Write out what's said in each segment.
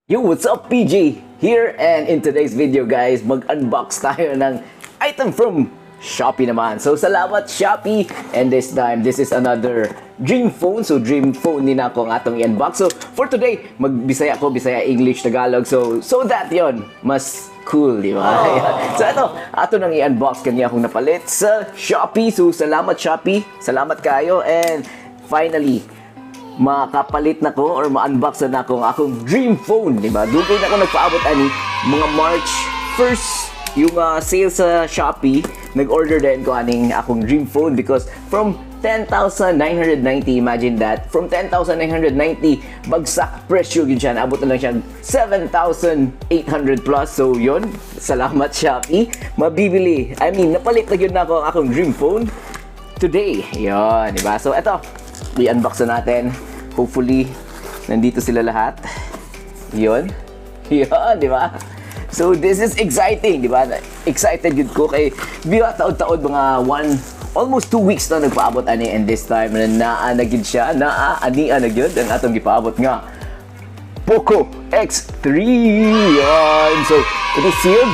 Yo, what's up, PG? Here, and in today's video, guys, mag-unbox tayo ng item from Shopee naman. So salamat, Shopee! And this time, this is another dream phone. So dream phone ni nako ang atong i-unbox. So for today, magbisaya ko, Bisaya, English, Tagalog. So that yon mas cool, di ba? So ito, ato nang i-unbox kanya akong napalit sa Shopee. So salamat, Shopee, salamat kayo, and finally, makapalit na ko or ma-unbox na nako ang akong dream phone, di ba? Dugay na ko nagpaabot ani, mga March 1st yung sale sa Shopee, nag-order din ko aning akong dream phone because from 10,990, imagine that, from 10,990, bagsak presyo yun siya, naabot na lang siya 7,800 plus. So yun, salamat, Shopee. Mabibili, I mean, napalit na yun na ako ang akong dream phone today. Yun, di ba? So ito, i-unbox na natin. Hopefully, nandito sila lahat. Yun. Yun, di ba? So, this is exciting, di ba? Excited yun ko kay biwa taod-taod mga one, almost 2 weeks na nagpaabot ani, and this time na naa na gid siya, naa ani na gyud ang atong gipaabot nga Poco X3. Yan. So, it is sealed.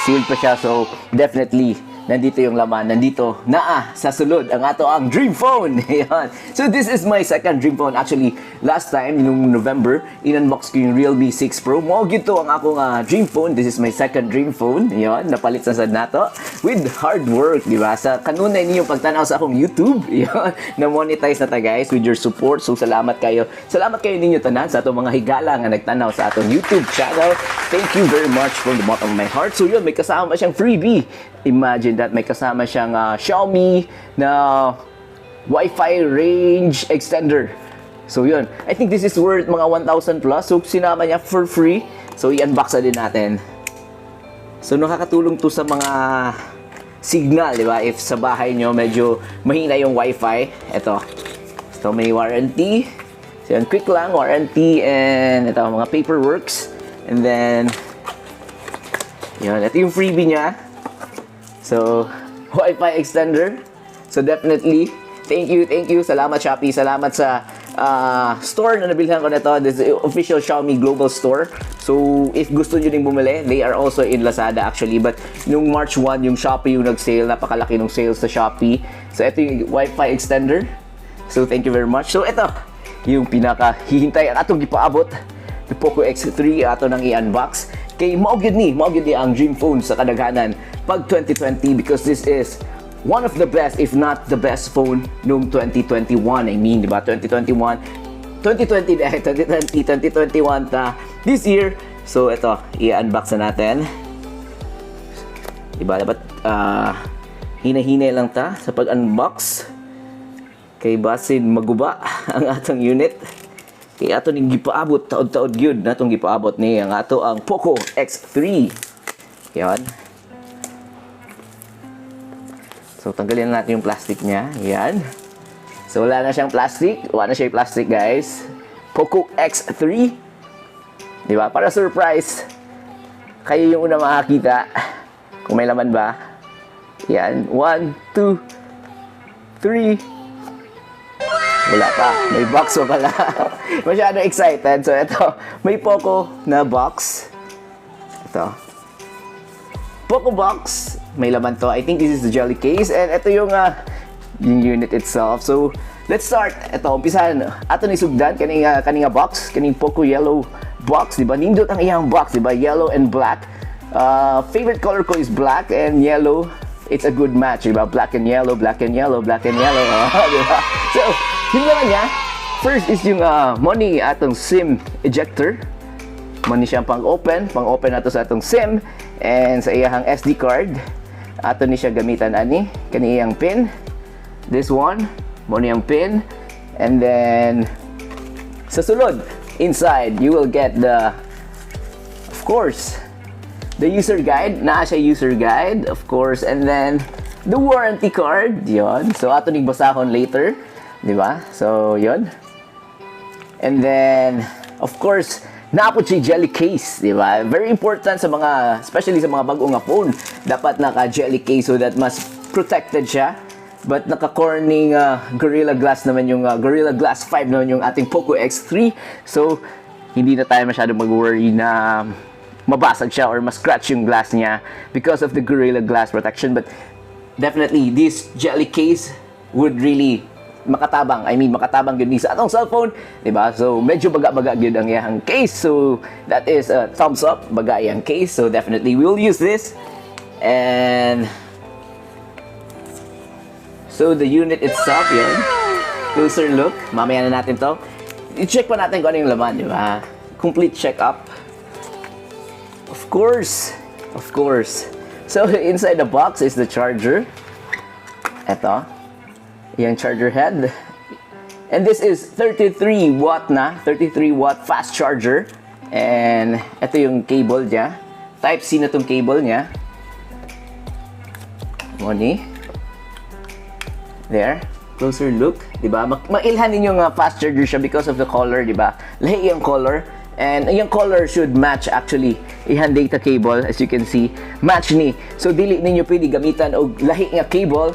Sealed pa siya. So, definitely, nandito yung laman. Nandito, naa, sa sulod, ang ato ang dream phone. Yan. So, this is my second dream phone. Actually, last time, nung November, in-unbox ko yung Realme 6 Pro. Mao gyud to ang akong dream phone. This is my second dream phone. Yan, napalit sa sad nato. With hard work, di ba? Sa kanunay ninyong pagtanaw sa akong YouTube. Yan, na-monetize na ta, guys, with your support. So, salamat kayo. Salamat kayo ninyo tanan sa atong mga higala nga nagtanaw sa atong YouTube channel. Thank you very much from the bottom of my heart. So, yun, may kasama siyang freebie. Imagine that, may kasama siyang Xiaomi na Wi-Fi range extender. So yun, I think this is worth mga 1,000 plus. So sinama niya for free. So i-unbox na din natin. So nakakatulong to sa mga signal, di ba? If sa bahay nyo medyo mahina yung Wi-Fi, ito. So may warranty. So yun, quick lang, warranty and ito, mga paperworks. And then, yun, ito yung freebie niya. So, Wi-Fi extender. So definitely, thank you, thank you. Salamat, Shopee. Salamat sa store na nabilhan ko nito. This is the official Xiaomi Global Store. So, if gusto nyo ding bumili, they are also in Lazada actually. But nung March 1, yung Shopee yung nag-sale. Napakalaki ng sales sa Shopee. So, ito yung Wi-Fi extender. So, thank you very much. So, ito, yung pinaka hihintay ang atong gipaabot, the Poco X3, ato nang i-unbox. Kay mao gyud ni ang dream phone sa kadaghanan pag 2020 because this is one of the best, if not the best phone noong 2021. I mean, di ba? 2021, 2020 dahil 2020, 2021 ta this year. So ito, i-unbox na natin. Di ba? Dapat hinay-hinay lang ta sa pag-unbox. Kay basin maguba ang atong unit. Kay ato ning gipaabot taod-taod gyud natong gipaabot ni ang ato ang Poco X3. Yan. So tanggalin na natin yung plastic niya. Yan. So wala na siyang plastic. Wala na siya yung plastic, guys. Poco X3. Di ba? Para surprise. Kayo yung una makakita kung may laman ba. Yan. One, two, three. Wala pa. May box pa pala. Masyado excited. So, ito. May Poco na box. Ito. Poco box. May laman to. I think this is the jelly case. And ito yung unit itself. So, let's start. Ito, umpisahan. Ato ni sugdan. Kaning box. Kaning Poco yellow box. Di ba? Nindot ang iyang box. Di ba? Yellow and black. Favorite color ko is black and yellow. It's a good match, di ba? Black and yellow, black and yellow, black and yellow. Oh, di ba? So, yung naman niya, first is yung money atong SIM ejector. Money siya pang-open nato sa atong SIM and sa iyahang SD card. Ato ni siya gamitan ani, kani iyang pin. This one, mo ni ang pin. And then sa sulod, inside, you will get the, of course, the user guide. Naa siya user guide, of course. And then, the warranty card. Yon. So, ato ning basahon later. Di ba? So, yon. And then, of course, naa po siya jelly case, di ba? Very important sa mga, especially sa mga bago nga phone. Dapat naka jelly case so that mas protected siya. But naka Corning Gorilla Glass naman yung Gorilla Glass 5 naman yung ating Poco X3. So, Hindi na tayo masyado mag-worry na mabasag siya or ma-scratch yung glass niya because of the Gorilla Glass protection. But definitely, this jelly case would really makatabang. I mean, makatabang gyud ni sa atong cellphone, di ba? So, medyo baga-baga gyud ang iyang case. So, that is a thumbs up, baga iyang case. So, definitely, we'll use this. And so, the unit itself, yun. Closer look. Mamaya na natin to. I-check pa natin kung ano yung laman, di ba? Complete check-up. Of course. Of course. So, inside the box is the charger. Ito. Yung charger head. And this is 33 watt na. 33 watt fast charger. And ito yung cable niya. Type C na tong cable niya. Mao ni. There. Closer look, 'di ba? Mailhan ninyo nga fast charger siya because of the color, 'di ba? Lahi yung color. And yung color should match actually iyang data cable, as you can see. Match ni. So dili ninyo pwede gamitan og lahi nga cable.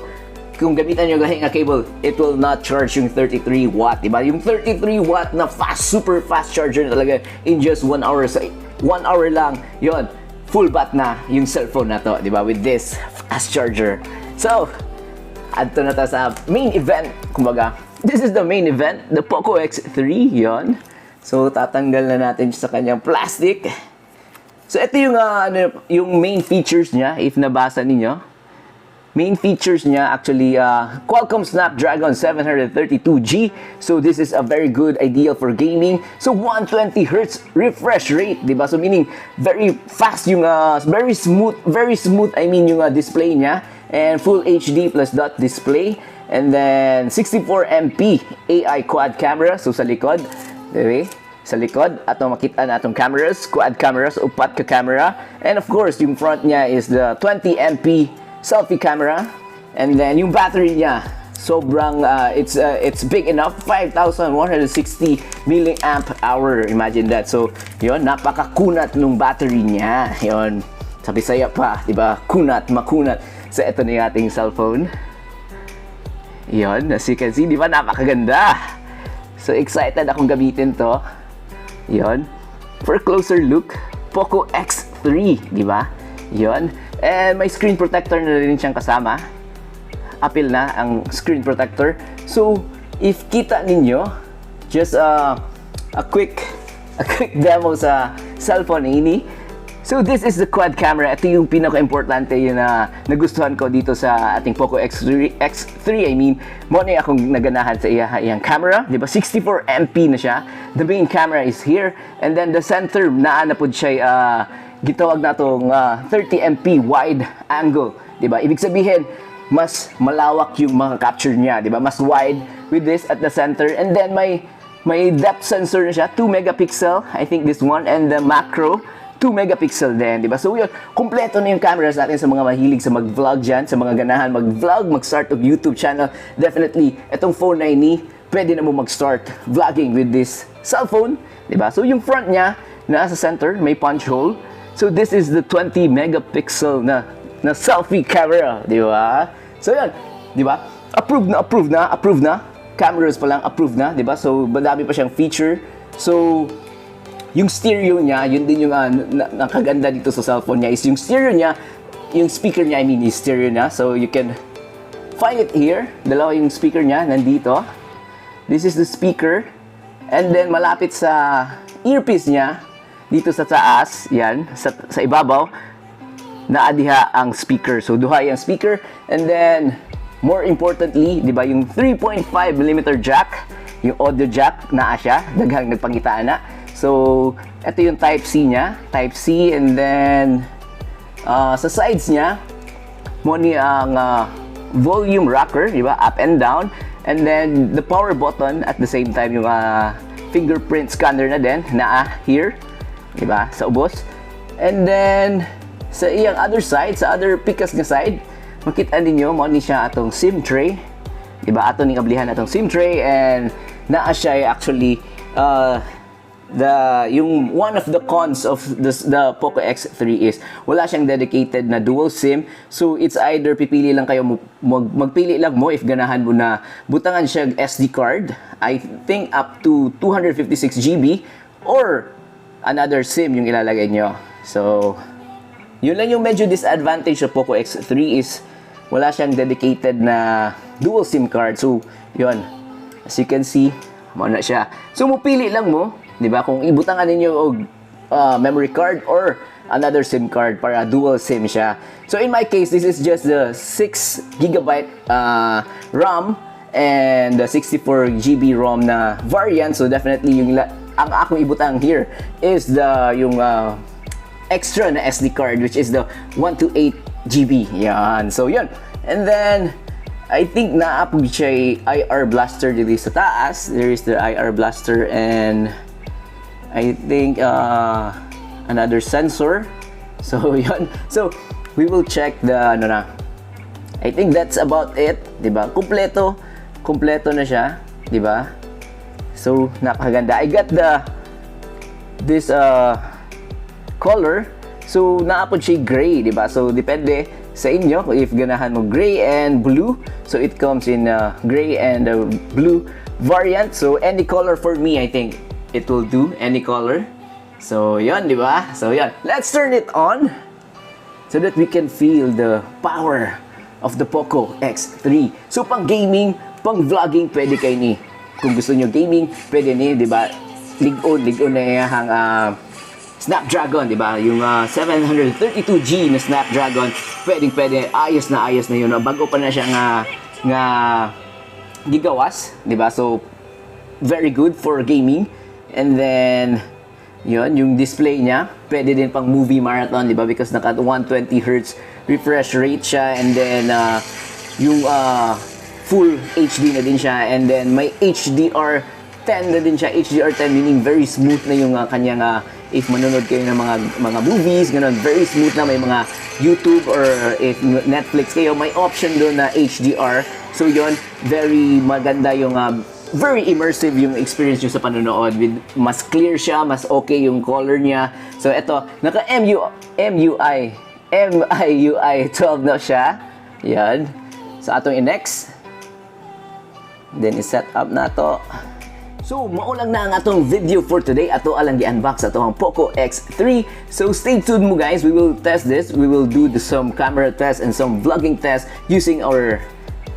Kung gamitan yung lahi nga cable, it will not charge yung 33 watt, di ba? Yung 33 watt na fast, super fast charger na talaga in just 1 hour, sa 1 hour lang, yon, full bat na yung cellphone na to, di ba? With this fast charger. So, adto na ta sa main event, kumbaga. This is the main event, the Poco X3, yon. So, tatanggal na natin siya sa kanyang plastic. So, ito yung, ano, yung main features niya, if nabasa ninyo. Main features niya actually, Qualcomm Snapdragon 732G. So this is a very good, ideal for gaming. So 120 Hz refresh rate, 'di ba? So meaning very fast yung very smooth, I mean, yung display niya and full HD plus dot display and then 64 MP AI quad camera. So sa likod, 'di ba? Sa likod, atong makita na atong cameras, quad cameras, upat ka camera. And of course, yung front niya is the 20 MP selfie camera. And then yung battery niya, sobrang it's big enough, 5160 milliamp hour. Imagine that. So, yon, napakakunat nung battery niya. Yon. Sa Bisaya pa, 'di ba? Kunat, makunat. So ito na yung ating cellphone. Yon, as you can see, 'di ba, napakaganda? So excited akong gamitin to. Yon. For a closer look, Poco X3, di ba? Yon. And may screen protector na rin siyang kasama. Apil na ang screen protector. So, if kita ninyo, just a quick demo sa cellphone ini. So this is the quad camera. Ito yung pinaka-importante yun na nagustuhan ko dito sa ating Poco X3, X3 I mean, mao na akong naganahan sa iyang camera. Di ba? 64 MP na siya. The main camera is here. And then the center, naa na pod siya, gitawag na itong 30 MP wide angle. Di ba? Ibig sabihin, mas malawak yung mga capture niya, di ba? Mas wide with this at the center. And then may depth sensor na siya, 2 megapixel, I think this one, and the macro, 2 megapixel din, di ba? So yun, kumpleto na yung cameras natin sa mga mahilig sa mag-vlog dyan, sa mga ganahan mag-vlog, mag-start og YouTube channel. Definitely, itong phone na ini, pwede na mo mag-start vlogging with this cellphone, di ba? So yung front niya, nasa center, may punch hole. So this is the 20 megapixel na selfie camera, di ba? So yun, di ba? Approved na, approved na, approved na. Cameras pa lang, approved na, di ba? So madami pa siyang feature. So yung stereo niya, yun din yung nakaganda dito sa cellphone niya is yung stereo niya, yung speaker niya, I mean, is stereo na. So you can find it here. Dalawa yung speaker niya, nandito. This is the speaker. And then malapit sa earpiece niya, dito sa taas, yan, sa ibabaw, naa diha ang speaker. So duha yung speaker. And then, more importantly, di ba, yung 3.5 mm jack, yung audio jack, naa siya. Daghang nagpangitaan na. So, ito yung Type C niya. Type C, and then, sa sides niya, mao ni ang volume rocker, di ba? Up and down. And then, the power button at the same time, yung fingerprint scanner na din, naa here, di ba? Sa ubos. And then, sa iyang other side, sa other pikas nga side, makita ninyo, mao ni siya atong SIM tray. Di ba? Ato ning ablihan atong SIM tray and naa siya actually the yung one of the cons of the Poco X3 is wala siyang dedicated na dual SIM. So it's either pipili lang kayo magpili lang mo if ganahan mo na butangan siya og SD card, I think up to 256 GB, or another SIM yung ilalagay nyo. So, yun lang yung medyo disadvantage sa Poco X3 is wala siyang dedicated na dual SIM card. So, yun. As you can see, mao na siya. So, mupili lang mo, di ba? Kung ibutangan ninyo og memory card or another SIM card para dual SIM siya. So, in my case, this is just the 6 gigabyte RAM and the 64 GB ROM na variant. So, definitely, ang akong ibutang here is the yung extra na SD card, which is the 128 GB. Yan. So, yun. And then, I think naa pod siya IR blaster dito sa taas. There is the IR blaster and I think another sensor. So, yun. So, we will check the ano na. I think that's about it, 'di ba? Kumpleto, kumpleto na siya, 'di ba? So, napakaganda. I got the this color. So, naa pod siya gray, di ba? So, depende sa inyo if ganahan mo gray and blue. So, it comes in gray and blue variant. So, any color for me, I think it will do. Any color. So, yon, di ba? So, yon. Let's turn it on so that we can feel the power of the Poco X3. So, pang gaming, pang vlogging, pwede kaayo ni. Kung gusto nyo gaming, pwede ni, di ba? Lig-on, lig-on na iyahang Snapdragon, di ba? Yung 732G na Snapdragon, pwedeng pwede, ayos na yun. Bago pa na siya nga gigawas, di ba? So, very good for gaming. And then, yun, yung display niya, pwede din pang movie marathon, di ba? Because naka 120 Hz refresh rate siya. And then, yung full HD na din siya. And then, may HDR 10 na din siya. HDR10 meaning very smooth na yung kanyang if manonood kayo ng mga movies, ganun, very smooth na. May mga YouTube or if Netflix kayo, may option doon na HDR. So yun, very maganda yung very immersive yung experience nyo sa panonood. With, mas clear siya, mas okay yung color niya. So ito, naka MU, MUI, MIUI 12 na siya. Yan. So atong i-next. Then i-set up na to. So, mao lang na ang atong video for today. Ato lang gi-unbox ato ang Poco X3. So, stay tuned mo, guys. We will test this. We will do some camera test and some vlogging test using our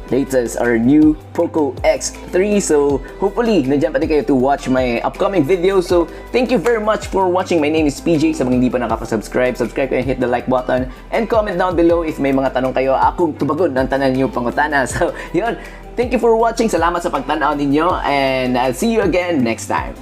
latest, our new Poco X3. So, hopefully, nandiyan pa din kayo to watch my upcoming videos. So, thank you very much for watching. My name is PJ. Sa mga hindi pa nakapasubscribe, subscribe kayo and hit the like button. And comment down below if may mga tanong kayo. Akong tubagon ng tanan niyo pangutana. So, yun. Thank you for watching. Salamat sa pagtanaw ninyo. And I'll see you again next time.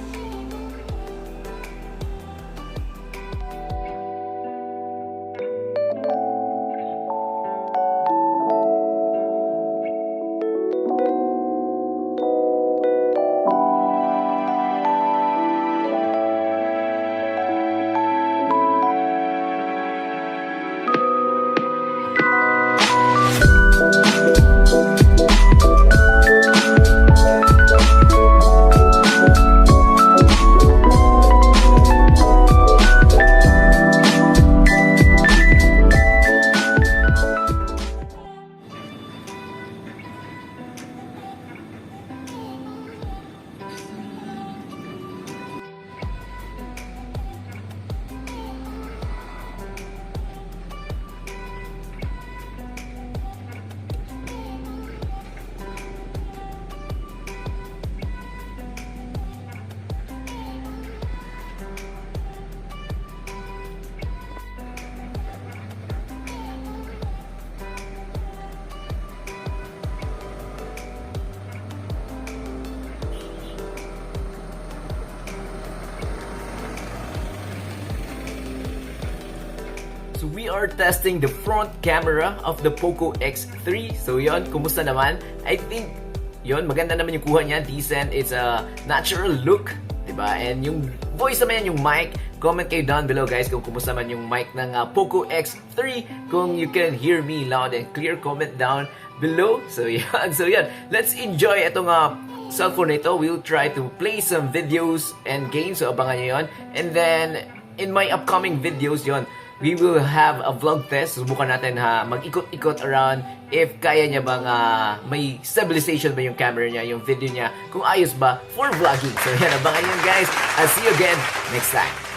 So we are testing the front camera of the Poco X3. So yon, kumusta naman? I think yon, maganda naman yung kuha niya, decent. It's a natural look, 'di ba? And yung voice naman yan, yung mic, comment kayo down below, guys, kung kumusta man yung mic ng Poco X3. Kung you can hear me loud and clear, comment down below. So yan, so yan. Let's enjoy itong cellphone na ito. We'll try to play some videos and games. So abangan nyo yon. And then in my upcoming videos yon, We will have a vlog test. Subukan natin ha, mag-ikot-ikot around if kaya niya bang may stabilization ba yung camera niya, yung video niya, kung ayos ba for vlogging. So yan, abangan yun, guys. I'll see you again next time.